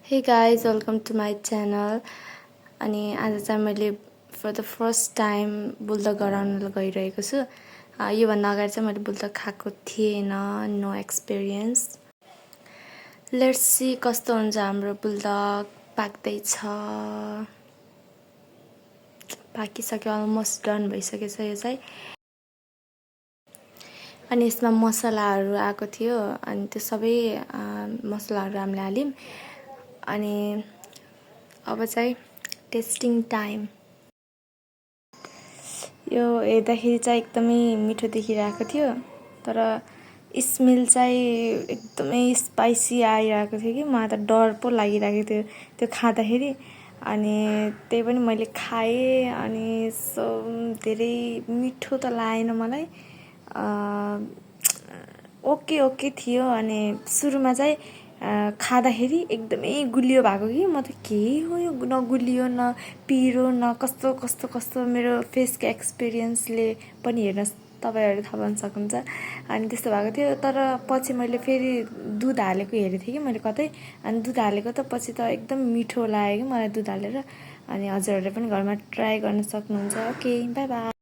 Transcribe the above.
Hey guys, welcome to my channel. अनि आज चाहिँ मैले फर द फर्स्ट टाइम बुल्दा गराउन गइरहेको छु। योभन्दा अगाडि चाहिँ मैले बुल्दा खाएको थिएन, नो एक्सपिरियन्स। लेट्स सी कस्तो हुन्छ हाम्रो बुल्दा। पाक्दैछ, पाकिसक्यो, अलमोस्ट डन भइसकेछ यो चाहिँ। अनि यसमा मसलाहरू आएको थियो, अनि त्यो सबै मसलाहरू हामीले हाल्यौँ। अनि अब चाहिँ टेस्टिङ टाइम। यो हेर्दाखेरि चाहिँ एकदमै मिठो देखिरहेको थियो, तर स्मेल चाहिँ एकदमै स्पाइसी आइरहेको थियो कि मलाई त डर पो लागिरहेको थियो त्यो खाँदाखेरि। अनि त्यही पनि मैले खाएँ, अनि सो धेरै मिठो त लागेन मलाई। ओके ओके थियो। अनि सुरुमा चाहिँ खाँदाखेरि एकदमै गुलियो भएको कि म त के हो यो, न गुलियो न पिरो न कस्तो कस्तो कस्तो। मेरो फेसको एक्सपिरियन्सले पनि हेर्न तपाईँहरूले थाहा पाउन सक्नुहुन्छ। अनि त्यस्तो भएको थियो, तर पछि मैले फेरि दुध हालेको हेरेको थिएँ कि मैले कतै, अनि दुध हालेको त पछि त एकदम मिठो लाग्यो कि मलाई दुध हालेर। अनि हजुरहरूले पनि घरमा ट्राई गर्न सक्नुहुन्छ। Okay, by by.